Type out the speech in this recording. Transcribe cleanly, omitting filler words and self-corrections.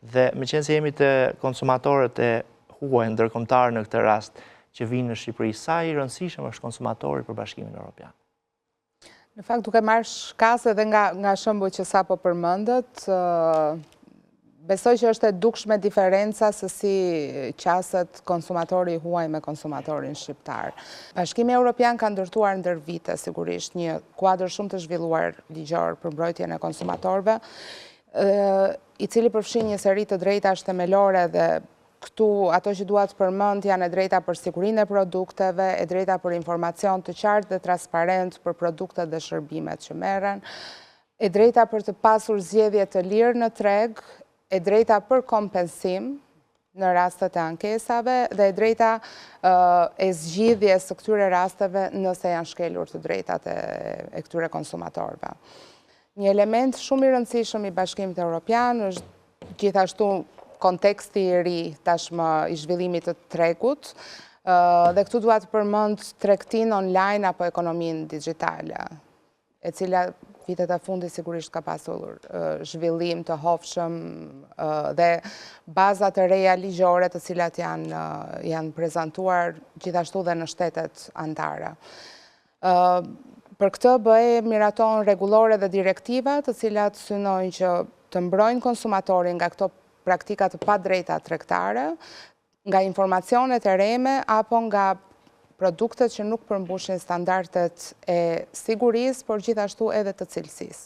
Dhe meqenëse jemi te konsumatorët e huaj ndërkombëtarë në këtë rast që vijnë në Shqipëri, sa i rëndësishëm është konsumatori për Bashkimin Europian? Në fakt, duke marrë shkas edhe nga, nga shembujt që sapo përmendët, besoj që është e dukshme diferenca se si qaset konsumatori i huaj me konsumatorin shqiptar. Bashkimi Europian ka ndërtuar ndër vite, sigurisht, një kuadër shumë të zhvilluar ligjor për mbrojtjen e konsumatorëve, i cili përfshin një seri të drejtash themelore dhe këtu ato që dua të përmend janë e drejta për sigurinë e produkteve, e drejta për informacion të qartë dhe transparent për produktet dhe shërbimet që merren, e drejta për të pasur zgjedhje të lirë në treg, e drejta për kompensim në rastet e ankesave dhe e drejta e zgjidhjes së këtyre rasteve nëse janë shkelur të drejtat e këtyre konsumatorëve. Një element shumë i rëndësishëm i Bashkimit Europian është gjithashtu konteksti i ri tashmë i zhvillimit të tregut, dhe këtu dua të përmend tregtinë online apo ekonominë digjitale, e cila vitet e fundit sigurisht ka pasur zhvillim të hovshëm dhe baza të reja ligjore të cilat janë janë prezantuar gjithashtu dhe në shtetet anëtare. Për këtë BE miraton rregullore dhe direktiva të cilat synojnë që të mbrojnë konsumatorin nga këto praktika të padrejta tregtare, nga informacionet e rreme apo nga produktet që nuk përmbushin standardet e sigurisë, por gjithashtu edhe të cilësisë.